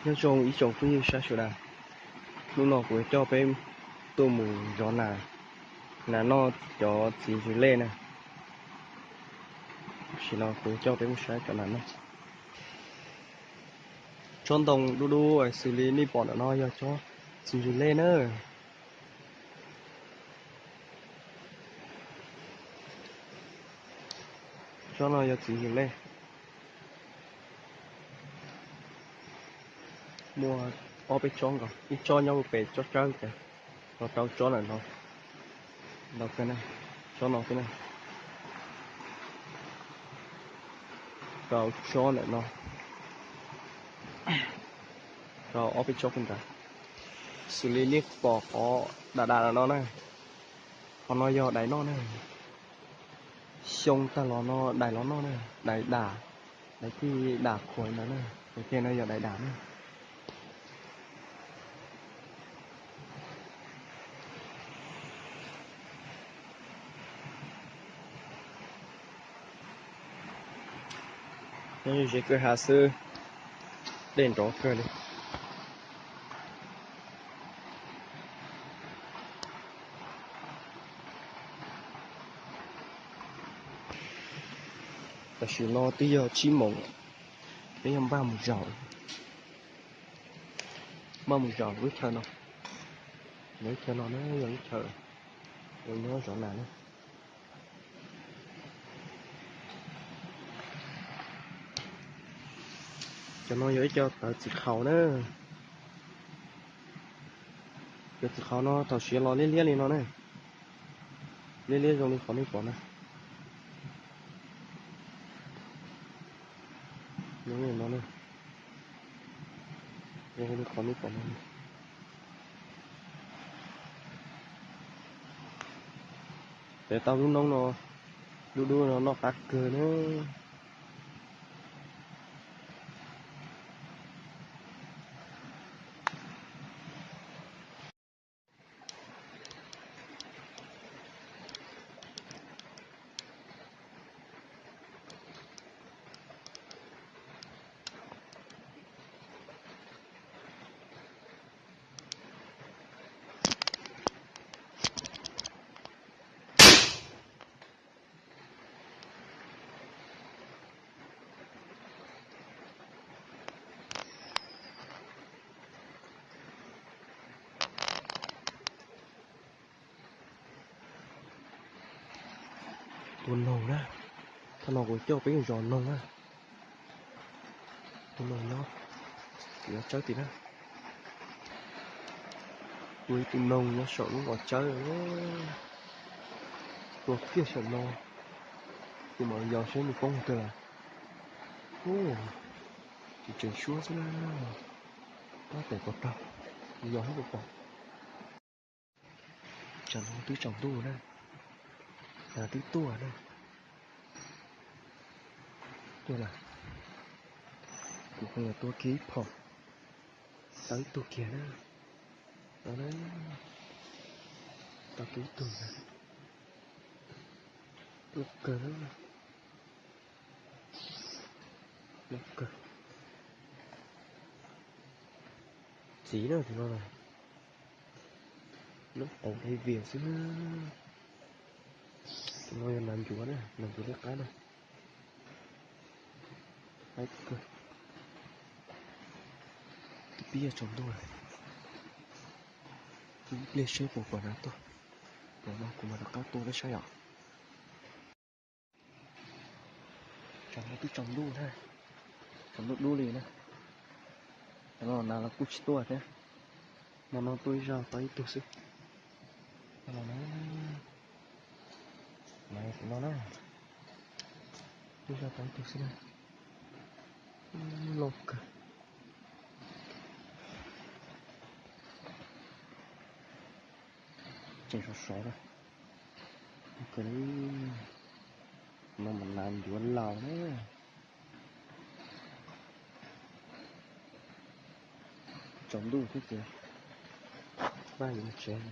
Nyob zoo ib tsoom phooj ywg sawv daws, hnub no kuv coj peb tuaj mus zov nas, nas noj cov txiv ntsws lej na. Tam sim no kuv coj peb mus saib cov nas noj. Tsob ntoo dub dub xws li nej pom ntawm no yog cov txiv ntsws lej na. Tsob no yog txiv ntsws lej. Muaj ob peb tsob nkaus, ib tsob nyob pem tsob tsawb ces, rau rau tsob ntawm no, ntau kawg na, tsob no xwb na. Rau tsob ntawm no, rau ob peb tsob pem nrad. Xws li nej pom qhov dam dam no na, qhov no yog dais noj na. Xyoo tag los no dais los noj na, dais dam, dais tij dam khuam ntawd na, ces tej no yog dais dam na. Nyob ze kwj ha xwb, dej nrov kawg li. Tam sim no twb yog tsib moos, peb yuav npaj mus zaum, npaj mus zaum lub chaw no. Lub chaw no na yog lub chaw uas nyob zov nas na. Cov no yog ib co tawv txiv qhaus na. Cov txiv qhaus no thaum siav los liab liab li no ne, liab liab zoo li qhov nej pom na. Zoo li no ne, zoo li qhov nej pom no. Ces tau lub noob no, lub dub no noj qab kawg na. Tus noog na, thaum no kuv coj peb zov noog na. Tus noog nyob, kuv yuav tsawb tim na. Ua ib tug noog nyob saum lub qhov tsawb, tua kiag saum no, kuv mam yos seb nws poob twg lawm. Ub, tsis tseem suab xwb na, tab tes pov rog, yos hab pov. Tsam no twb tsaus ntuj na, nas twb tuaj na. Tuaj lawm, kuv ho yuav tua kiag ib phom, tau ib tug kiag na. Tau na, tau kiag ib tug na. Loj kawg na, loj kawg. Txiv na tus no, lub qauv vias vias xwb na. Tus no yog nas ncuav na, nas ncuav liab qab na. Qaib kawg. Twb pib tsaus ntuj lawm, ib pliag seb puas pom nas tuaj, pom no kuv mam rov qab tua peb saib os. Tsam no twb tsaus ntuj na, tsaus ntuj dub li na. Cov no nas los kuj tsis tuaj thiab. Hmo no tuaj ib zaug tau ib tug xwb. Cov no na, nas no na, tuaj ib zaug tau ib tug xwb na. Loj kawg. Tseem sov sov na. Kawg li, no mas nas ncuav laus na. Tsaus ntuj thiab ces, pab yuav mus tsev.